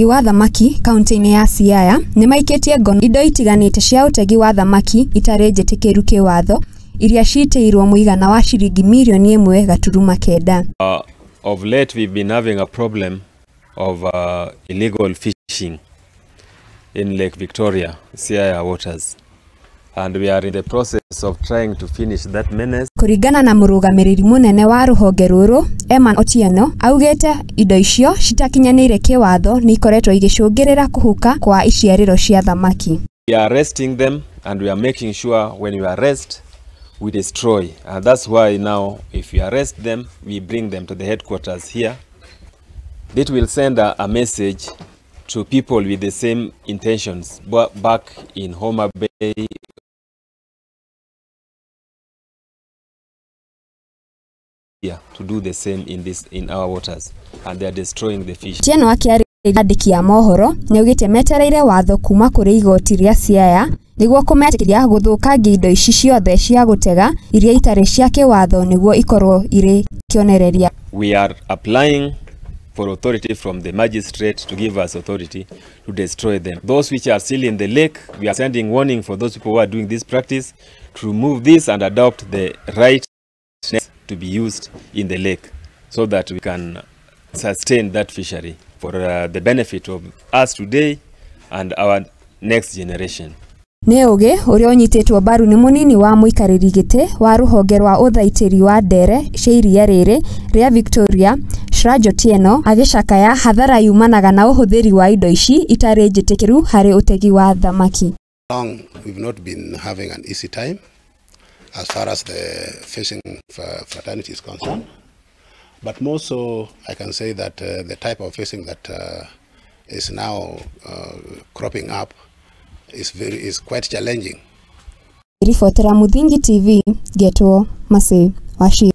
Wa thamaki kaunti-inĩ ya Siaya nĩmaikĩtie ngono indo itiganĩte cia ũtegi wa thamaki itarĩ njĩtĩkĩru kĩwatho iria citĩirwo mũigana wa ciringi mirioni 1.9. Of late we've been having a problem of illegal fishing in Lake Victoria, Siaya waters, and we are in the process of trying to finish that menace. Kũringana na mũrũgamĩrĩri mũnene wa rũhonge rũrũ Eman Otieno, augĩte indo icio citakinyanĩire kĩwatho nĩ ikoretwo igĩcũngĩrĩra kũhuka kwa iciarĩro cia thamaki. We are arresting them and we are making sure when we arrest we destroy, and that's why now if we arrest them we bring them to the headquarters here. That will send a message to people with the same intentions back in Homa Bay to do the same in our waters, and they are destroying the fish. Otieno akĩarĩria andĩki a mohoro nĩaugĩte metereire watho kuma kũrĩ igoti rĩa Siaya nĩguo kũmetĩkĩria gũthũkangia indo ici ciothe cia gũtega iria itarĩ cia kĩwatho nĩguo ikorwo irĩ kĩonereria. We are applying for authority from the magistrate to give us authority to destroy them. Those which are still in the lake, we are sending warning for those people who are doing this practice to remove this and adopt the right to be used in the lake so that we can sustain that fishery for the benefit of us today and our next generation. Nĩ ũgĩ ũrĩa ũnyitĩtwo mbaru nĩ mũnini wa mũikarĩri gĩtĩ wa rũhonge rwa ũthaitĩri wa ndere cia iria rĩrĩ rĩa Victoria Shraj Otieno agĩcakaya hathara yumanaga na ũhũthĩri wa indo ici itarĩ njĩtĩkĩru harĩ ũtegi wa thamaki. Long we've not been having an easy time as far as the fishing fraternity is concerned, but more so I can say that the type of fishing that is now cropping up is quite challenging. Ribotera Muthingi TV, ngetwo Mercy Wachira.